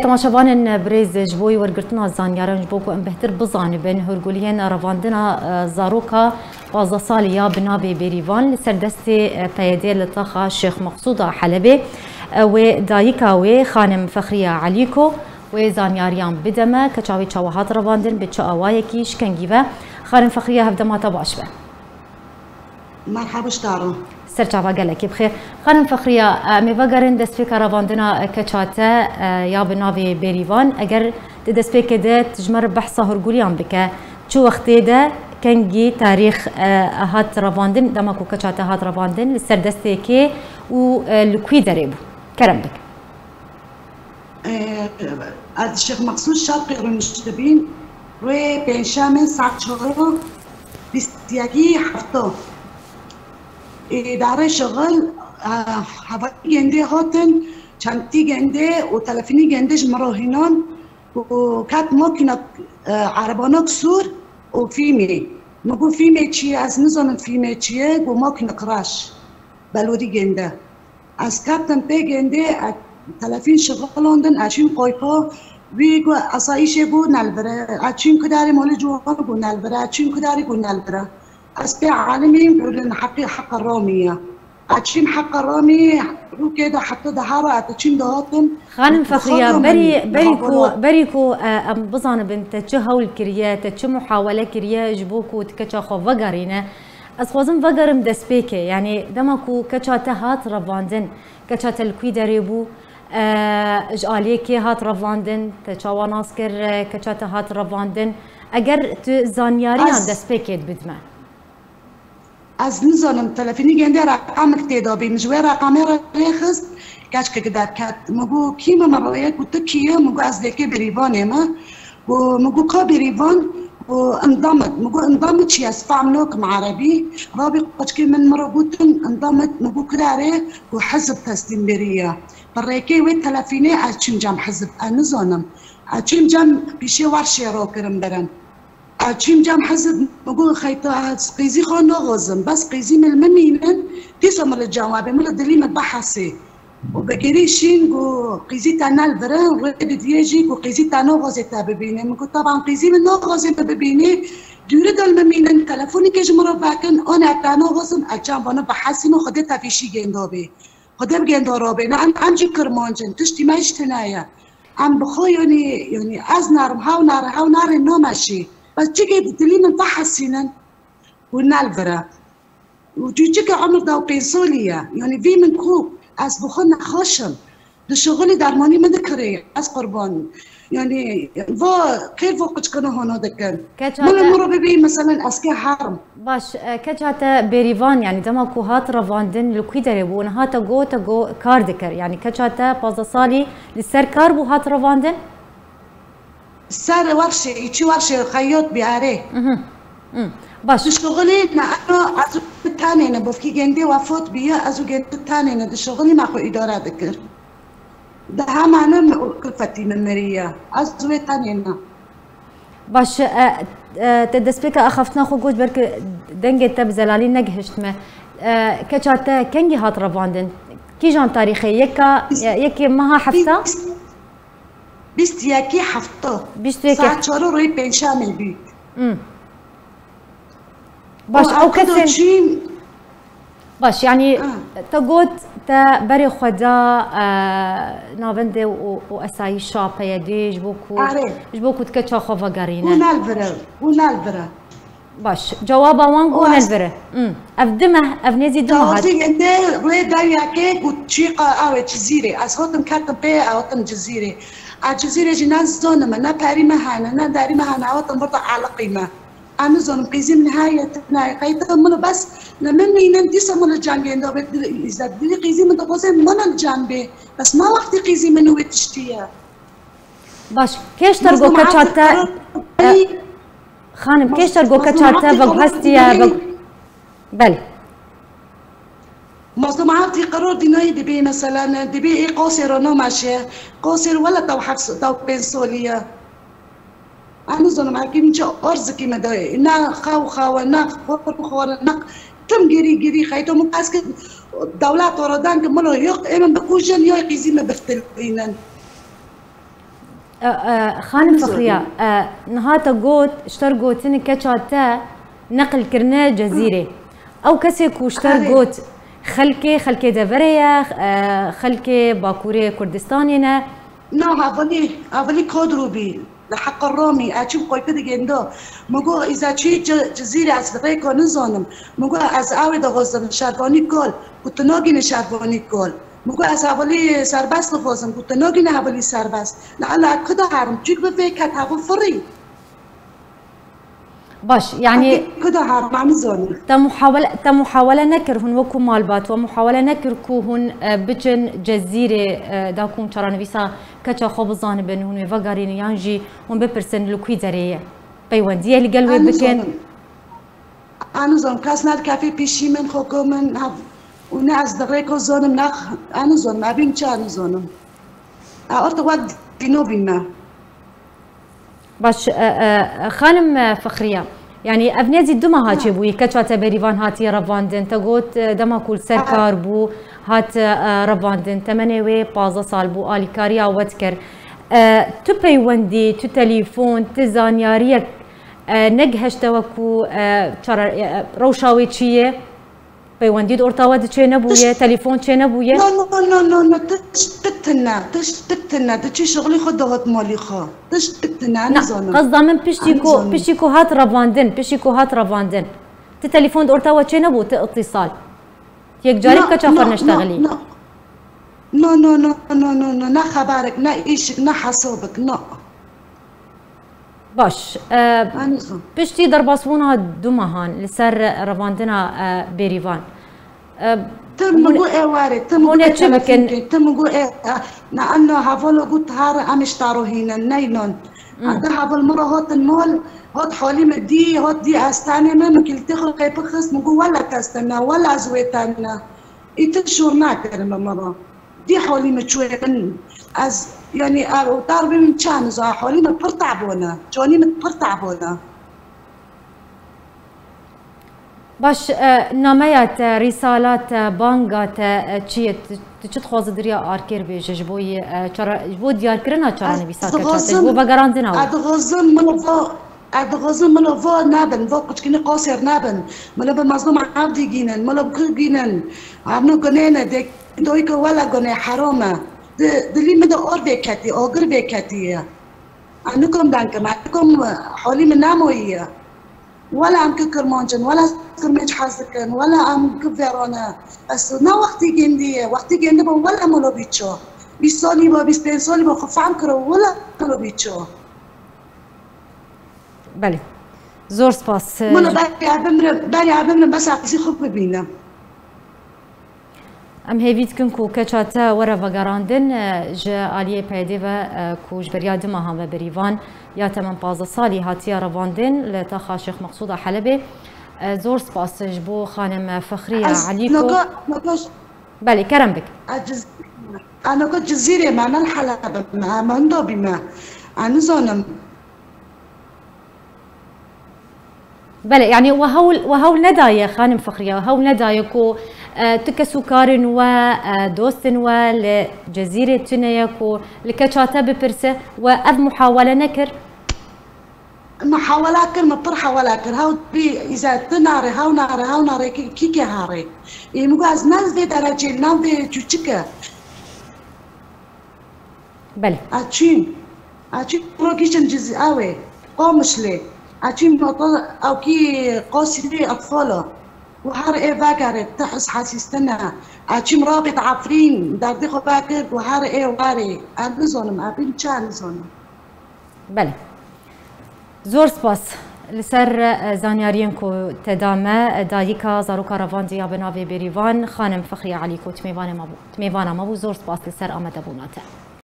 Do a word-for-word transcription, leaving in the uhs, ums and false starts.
Temaşevanên birêz, ji bo wergirtina zanyaran, ji bo ku em bêhtir bizanibin hûrguliyên revandina, e, zaroka pazdeh salî ya bi navê Bêrîvan li ser destê, e, P Y D li taxa Şêx Meqsûd a Helebê, e, wê dayika wê, xanim Fexriye Elîko, wê zanyariyan bide me, keça wê çawa hat revandin, bi çi awayekî, ji kengî ve. Xanim Fexriye, hevdema te baş be. Merhaba, ji te re. Serçava gelekî bixêr. Xanim Fexriya, em ê vegerin destpêka revandina keça te, e, ya bi navê Bêrîvan. Eger di destpêkê de tu ji me re behsa hûrgûliyan bike, çi wextê de, kengî, tarîx, e, hat revandin, dema ku keça te hat revandin, li ser destê kê û, e, li kwî derê bû? Kerem bike. Ee, ez Şêx Meqsûd Şerqê rûniştibîn, rê pêncşemê saet çar û bîst yekî hefta. Îdarê şixil, e, hevalî gendê hatin, çentî gendê û telefînî gendê ji min re hînan û ket makîna, e, erebanak sûr û fîmê. Min got, "Fîmê çi ye? Ez nizanim fîmê çi ye." Got, "Makîna qiraş." Belûrî gendê. Ez ketim pê gendê, e, telefîn şixulandin, e, çûm qaypa, wî got, esayîşê got, "Nelvire." E, çûm kidarê malê ciwan got, "Nelvire." E, çûm kidarê got, "Nelvire." Ez pê alimîm, got, "Li heqê heqa ramî ye." E, çûm heqa ramî, rûkê de heta dehara, e, çûm dihatim. Xanim Fexriya, berî, berî ku, berî ku, e, em bizanibin te çi hewl kiriye, te çi muhawele kiriye ji bo ku tu keça xwe vegerîne, ez xwazim vegerim destpêkê. Yanî dema ku keça te hat revandin, keça te li kwî derê bû, e, ji aliyê kê hat revandin, te çawa nas kir, e, keça te hat revandin? Eger tu zanyariyan destpêkê bidî me. Ez nizanim, telefînî gendê reqamek tê de bî. Min ji wê reqamê re rêxist, keçkek derket. Min got, "Kî me?" Min rêyek got, "Tu kî yî?" Min got, "Ez lêkê Bêrîvanê me." Got, min got, "Ka Bêrîvan?" Got, "Indamit." Min got, "Indamit çi ye? Ez fehm nakim erebî." Rabî qoçikê min min re gotin, "Indamit." Min got, "Kidarê?" Got, "Hizb teslîm beriya." Bi rêkê wê telefînê ez çûm cem hizb, ez nizanim. Ez çûm cem pîşê werşê rakirin birin. Ez çûm cem hizb, min got, "Xeyta, ez qîzî xwe naxwazim, bes qîzî min li min mînin, dîsa min li cem we bê, min li dilî min bihesê." Û bi girî şîn got, "Qîzî te nelvire, rê didiyê jî got, qîzî te naxwazê te bibîne." Min got, "Teban qîzî min naxwazê min bibîne, dûrî de li min mînin, telefonekê ji min re vekin, anê te naxwazim, ez cem vana bihesînim û Xwedê te vî şî gênda bê. Xwedê bi gênda re bê, ne em, em jî Kirmanc in, tiştî me ji tune ye." Em bi xwe, yanî, yanî ez narim, hew nare, hew nare nameşî. Bes çikê di dilî min vehesînin û nelvire. Û çûçike umir da pênc salî ye. Yanî vî min ku ez bi xwe nexweş im. Di şixulî dermanî min dikirê, ez qurban. Yanî va kêr va qiçkana hona dikin. Keça Min li te min re bibî, meselen, ez kê herim. Baş, e, keça te Bêrîvan, yanî dema ku hat revandin, li kwî derê bû, niha te got, te got kar dikir. Yanî keça te pazdeh salî li ser kar bû, hat revandin? Ser werşê, îçî werşê xeyot bî erê. Mhm. Hmm. Baş. Di şixulî me, eno, ez û tenê ne, bovkî gendê wefat bîye, ez û gendê tenê ne, di şixulî me xwe îdare dikir. Di hemane me û kulfetî min miriye. Ez wê tenê ne. Baş, e, e, te destpêka axaftina xwe got, belkî dengê te bi zelalî negihişt me. E, keça te kengî hat revandin? Kîjan tarîxê? Yeka, e, yekê meha hefta? Bîst, bîst yekê hefta. Bîst yekê. Saet çar û rê pênçemê bî. Hmm. Baş, û ew kesên çîn. Baş, yanî, ha, te got te berê xwe da, e, navendê û, û esayîşa P Y D'ê ji bo ku, erê, ji bo ku tu keça xwe vegerîne. Û nelvire, û nelvire. Baş, cewaba wan û û ez nelvire. Hmm. Ev du meh, ev nêzî du meh hat. Cewabî gendê rê deryakê got çîqa ew ê Cizîrê. Ez hatim ketim pê, hatim Cizîrê. Ez Cizîrê jî ne zona me, ne perî me hene, ne derî me hene, hatim burada aliqî me. Ez nizanim qîzî min heye, tune ye. Qeyta min bes li min mînin, dîsa min li cem bê. Enda bê, îzet dilî qîzî min dixwaze min li cem bê. Bes ne wextî qîzî min wê tiştî ye. Baş, kêşter go keça te, e, xanim, kêşter go keça te veguhestiye, veg-, belê. Mazlûm Evdî qiror dînayî dibê, meselen, dibê ê qasê re nameşe. Qasê re wele taw heft, taw pênc solî ye. Ez nizanim, hekî min çi arzikî me dayê. Ne xew xewe, ne xwar bixware, ne tim girî girî xeyto min qes kir dewlet ora deng min re yok, ê min bikujin, ya qîzî me biftilînin. E, e, Xanim Fixriya, e, niha te got, ji te re gotin keça te neqil kirine Cezîrê. Ew kesê ku ji te re got, xelkê, xelkê deverê ye, e, xelkê Bakurê Kurdistanê ne. Na, hevalî, hevalî Kodrû bî. Li heqa Romî, e çi bi xwe digendo. Min got, îza çî Ci-, Cizîrê ez li rêko nizanim. Min got, ez awê dixwazim, şervanî kol. Got, tu nagînî şervanî kol. Min got, ez hevalî serbest dixwazim. Got, tu nagînî hevalî serbest. Li ela ku de herim, çik bi vê ket hevo firî. Baş, yani Ku de herim, em nizanim. Te muhawele, te muhawele nekir hûn wekû malbat, we muhawele nekir ku hûn, e, biçin Cezîrê, e, da ku hûn çaranivîsa keça xwe bizanibin, hûn wê vegerînin yan jî hûn bipirsin li kû derê ye. Peywendiyê li gel wê Em bikin. nizanim. Em nizanim, kes nedikefê pêşî min, xwe ku min hev-, û ne ez di rêko zanim, ne x-, em nizanim, evîm çi em nizanim. E, orta wek dîno bîme. Baş, e, e, xanim, e, Fixriya, yani ev nêzî du meha çêbûyî, keça te berîvan hatiye revandin. Te got, e, dema ku li ser kar bû, hat, e, revandin. Temenê wê pazdeh sal bû, alîkariya we dikir. E, tu peywendî, tu telîfon, tu zanyariyek, e, negihişte we ku, e, çara, e, rewşa wê çi ye? Peywendî di orta we de çênebûye, telefon çênebûye? No, no, no, no, no, tişt tune, tişt tune. Diçî şixulî xwe dihot malî xwe. Tişt tune, Na, nizanim. Qesda min piştî ku, piştî ku hat revandin, piştî ku hat revandin. Ti telefon di orta we çênebû, ti îtîsal. Yek carî keça xwe neştexilî. No, no, no, no, no, no, ne xeberek, ne îşik, ne hesabek, no. Baş. E, Anîzon. Piştî derbasbûna du mehan li ser revandina, e, Bêrîvan. E, Tim hûn, min got ê warê, tim min hûn ê got çi bikin? Telefon kê, tim min got ê, e, na anno havalo got har em iştaro hînen, neynon. Hmm. Anda haval min re hotin mol, hot holî min dî, hot dî estanê min, min kiltê xwe qey bixist, min got wela testena, wela ez wê tena. Îtir şûr nakirim min re. Dî holî min çûye min, ez, yanî, ew dar bî min çi niza, holî min pir tebûne, canî min pir tebûne. Baş, e, nameya te, rîsala te, banga te, e, çi ye? Tu, tu çi dixwazî diriya arkêr bêje ji bo yê, e, çara-, ji bo diyarkirina çaranivîsa keça te, ji bo vegerandina wê? Ez dixwazim min va Ez dixwazim milo vo nebin, vo quçkinî qasêr nebin. Milo bi Mezlûm Evdî gînin, milo bi ku gînin. Evno gunê ne, dê doyko wela gunê heram e. Di, dilî min de or vêketî, agir vêketî ye. Ez nikom deng kim, ez nikom holî min nemoyî ye. Wela em ki Kirmanc in, wela Kirmanc hez dikin, wela em ki Vêran e. Bes ne wextî gêndî ye, wextî gêndî bo wela milo bî ço. Bîst salî bo, bîst pênc salî bo, xwe fehm kiro, wela milo bî ço. Belê. Zor spas. Milo beriya bimrim, beriya bimrim, bes qisî xwe bibînim. Em hêvî dikin ku keça te were vegerandin, e, ji aliyê P Y D'ê ve, e, ku ji beriya du mehan ve berîvan ya temen pazdeh salî hatiye revandin li taxa Şêx Meqsûda Helebê. E, zor spas ji bo xanim Fexriye Elîko. Belê, kerem bik. Ez Ciz-, ez noko Cizîrê me, ne li Helebê me, em hunda bîme. Ez nizanim. Belê, yani we hewl, we hewl nedaye, xanim Fixriye, we hewl nedaye ku, e, tu kes û karên we, e, dostên we li Cezîrê tune ye ku li keça te bipirse, we ev muhawele nekir? Min hewala kir, min pir hewala kir. Hew bî îza tu narê, hew narê, hew narê, kî, kî kê harê? Ê min got ez ne vê derecê, ne vê çûçike. Belê. A çîm. A çîm rokîşin cizî awê. Qamişlê. A çîm nota awkî qasî atfala. Û her ê vegerê, te his hesîstine. A çîm rabê di Efrîn, derdê xwe vekir û her ê warê. Ez nizanim, ez bîm çi, ez nizanim. Belê. Zor spas li ser, e, zanyariyên ku te da me, e, dayika zaroka revandî ya bi navê Bêrîvan, xanim Fixriye Elîko, tu mêvanê me bû, tu mêvana me bû. Zor spas li ser amadebûna te.